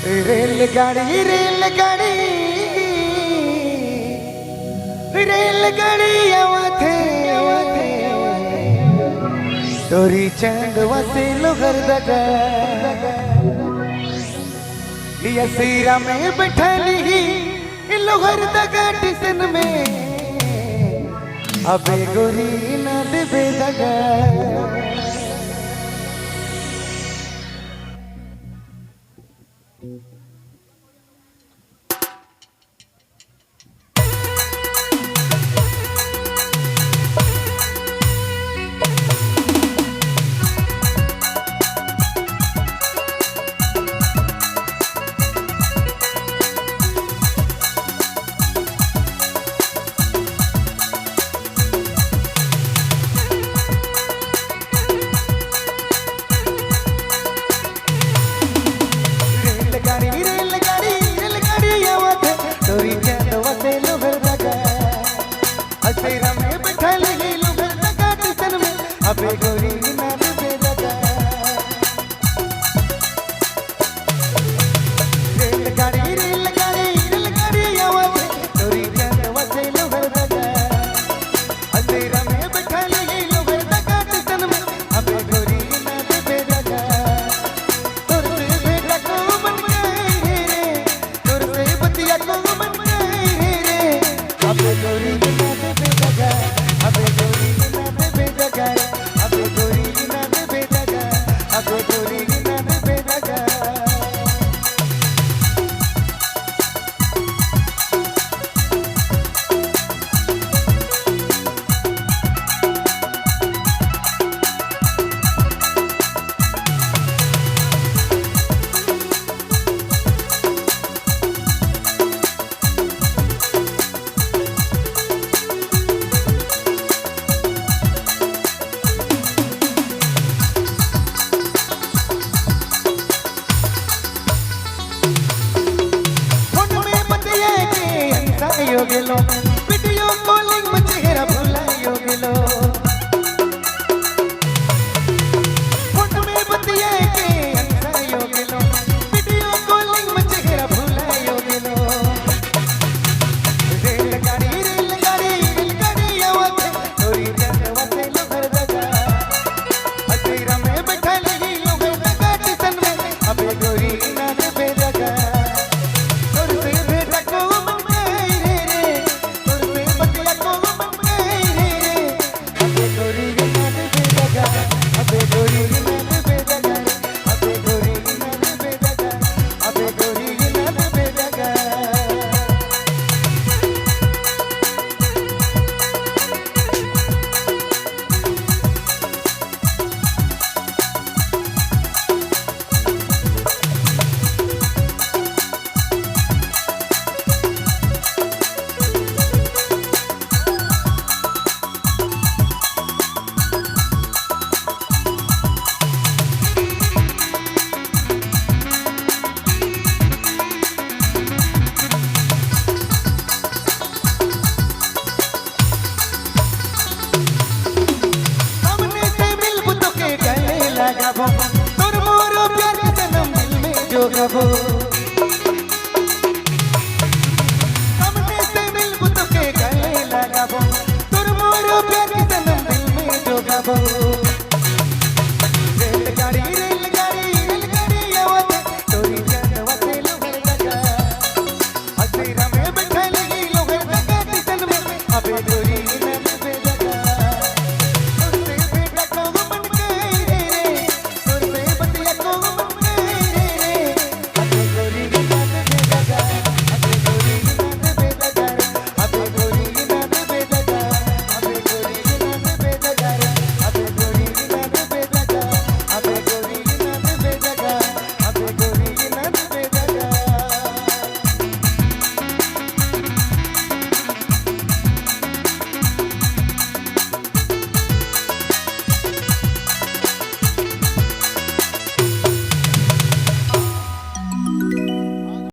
रेलगाड़ी रेलगाड़ी रेलगाड़ी आवत है तोरी चंदवा से लोहर दगा लिया सीरा में बैठा ली लोहर दगा टिसन में अबे गोरी ना देबे दगा। रेलगाड़ी रेलगाड़ी रेलगाड़ी आवत है तोरी चंदवा से लोहर दगा असेरा में बैठा ली लोहर दगा टिसन में अबे गोरी ना देबे दगा। रेलगाड़ी रेलगाड़ी रेलगाड़ी आवत है तोरी चंदवा से लोहर दगा असेरा में बैठा ली लोहर दगा टिसन में अबे गोरी ना देबे दगा। तोर से भेटा को मन गए रे तोर से बतिया को मन गए रे अबे गोरी ना देबे दगा अबे गोरी ना देबे दगा अबे गोरी ना देबे दगा अबे गोरी ना देबे दगा। फोन में बतिया के अंसायो गेलो वीडियो कॉलिंग में चेहरा भुलायो गेलो। फोन में बतिया के अंसायो गेलो वीडियो कॉलिंग में चेहरा भुलायो गेलो। रेलगाड़ी रेलगाड़ी रेलगाड़ी आवत है तोरी चंदवा से लोहर दगा असेरा में बैठा ली लोहर दगा टिसन में अबे गोरी ना देबे दगा। तोर से भेटा को मन गए रे रे तोर से बतिया को मन गए रे रे अबे गोरी ना देबे दगा अबे गोरी ना देबे दगा अबे गोरी ना देबे दगा अबे गोरी ना देबे दगा। सामने से मिलबो तो के गले लगाबो तोर मोरो प्यार के सनम दिल में जोगाबो। सामने से मिलबो तो के गले लगाबो तोर मोरो प्यार के सनम दिल में जोगाबो।